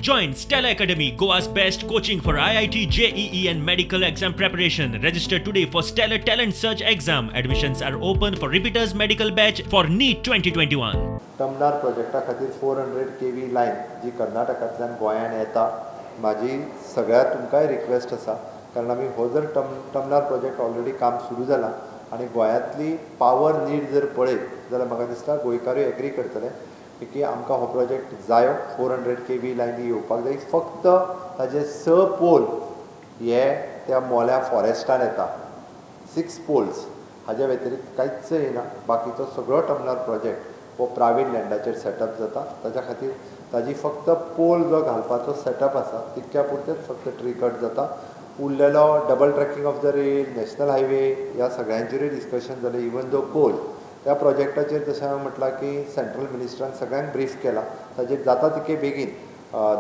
Join Stellar Academy, Goa's best coaching for IIT, JEE and medical exam preparation. Register today for Stellar Talent Search exam. Admissions are open for repeaters medical batch for NEET 2021. Tamnar प्रोजेक्टा खातीर 400 kV line जी कर्नाटकांतल्यान गोंयान येता, म्हाजी सगळ्या तुमकांय request आसा, कारण आमी हो जर तमनार प्रोजेक्ट ऑलरेडी काम सुरू जाला आनी गोंयांतली पावर नीड जर पळयत जाल्यार म्हाका दिसता गोंयकारूय एग्री करतले की आमकां हो प्रोजेक्ट जायो. 400 kV line येवपाक जाय. फक्त ताजे 6 पोल हे त्या मोल्या फॉरेस्टान येता, 6 पोल्स, हाज्या व्यतिरिक्त कांयच येना. बाकीचो सगळो तमनार प्रोजेक्ट हो प्रायवेट लँडाचेर सेटअप जाता. ताच्या खातीर ताजी फक्त पोल जो घालपाचो सेटअप आसा तितक्या पुरतेच फक्त ट्री कट जाता. उरलेलो double tracking of the rail, national highway ह्या सगळ्यांचेरूय डिस्कशन जालें. इवन दो कोल त्या प्रोजेक्टाचेर जशें हांवें म्हटलां की सेंट्रल मिनिस्टरान सगळ्यांक ब्रीफ केला, ताजेर जाता तितके बेगीन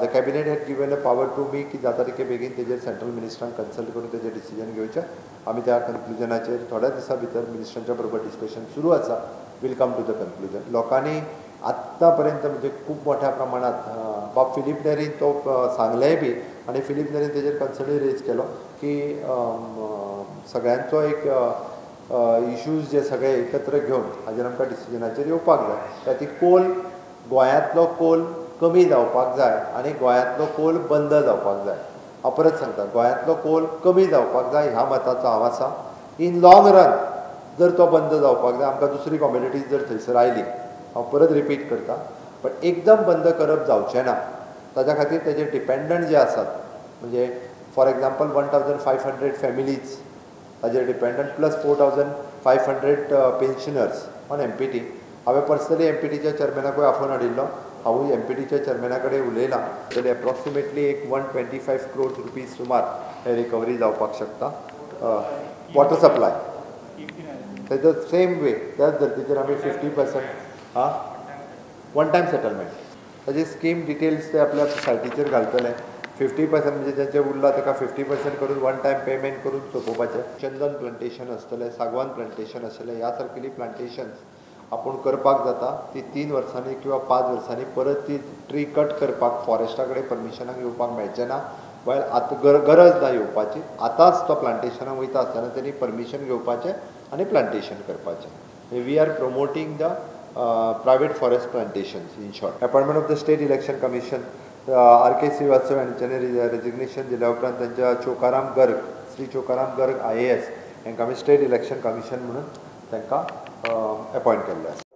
the cabinet had given a power to me की जाता तितके बेगीन तेजेर सेंट्रल मिनिस्टरांक कन्सल्ट करून तेजेर डिसिजन घेवचें. आमी त्या कन्क्लुजनाचेर थोड्या दिसां भितर मिनिस्टरांच्या बरोबर डिस्कशन सुरू आसा. Will come to the conclusion. लोकांनी आत्तां पर्यंत म्हणजे खूब मोठ्या प्रमाणांत बाब फिलीप नेरीन तो सांगलेंय बी आनी फिलीप नेरीन तेजेर कन्सर्नूय रेज केलो की सगळ्यांचो एक इश्यूज जे सगळे एकत्र घेवन हाजेर आमकां डिसिजनाचेर येवपाक जाय. त्या खातीर कोल, गोंयांतलो कोल कमी जावपाक जाय आनी गोंयांतलो कोल बंद जावपाक जाय. हांव परत सांगता, गोंयांतलो कोल कमी जावपाक जाय ह्या मताचो हांव आसा. इन लॉंग रन जर तो बंद जावपाक जाय, आमकां दुसरी कॉम्युनिटीज जर थंयसर आयली, हांव परत रिपीट करता, पण एकदम बंद करप जावचें ना. ताच्या खातीर तेजेर डिपेंडंट जे आसात, म्हणजे फॉर एग्जाम्पल 1500 फॅमिलीज ताजेर dependent plus 4500 pensioners on MPT. हांवें पर्सनली एमपीटीच्या चेअरमॅनाकूय आफोवन हाडिल्लो, हांवूय एमपीटीच्या चेअरमॅना कडेन उलयलां. जाल्यार एप्रॉक्सिमेटली एक 125 crores rupees सुमार हे रिकवरी जावपाक शकता. वॉटर सप्लाय तेजो सेम वे त्याच धर्तीचेर आमी 50% हां वन टायम सेटलमेंट ताजी स्कीम डिटेल्स ते आपल्या सायटीचेर घालतले. 50% म्हणजे ज्यांचे उरला ताका 50% करून वन टायम पेमेंट करून सोंपोवपाचें. चंदन प्लांटेशन आसतलें, सागवान प्लांटेशन आसतलें, ह्या सारकेली प्लांटेशन्स आपूण करपाक जाता. ती 3 वर्सांनी किंवा 5 वर्सांनी परत ती ट्री कट करपाक फॉरेस्टा कडेन परमिशनाक येवपाक मेळचें ना. वायल आतां गरज ना येवपाची, आतांच तो प्लांटेशनाक वयता आसतना तेणी परमिशन घेवपाचें आनी प्लांटेशन करपाचें. We are promoting the private forest plantations. In short, appointment of the state election commission, R K. Srivastava हांच्यांनी रेजिग्नेशन दिल्या उपरांत तांच्या चोकाराम गर्ग, श्री चोकाराम गर्ग IAS हांकां आमी स्टेट इलेक्शन कमिशन म्हणून तांकां अपॉयंट केल्ले आसा.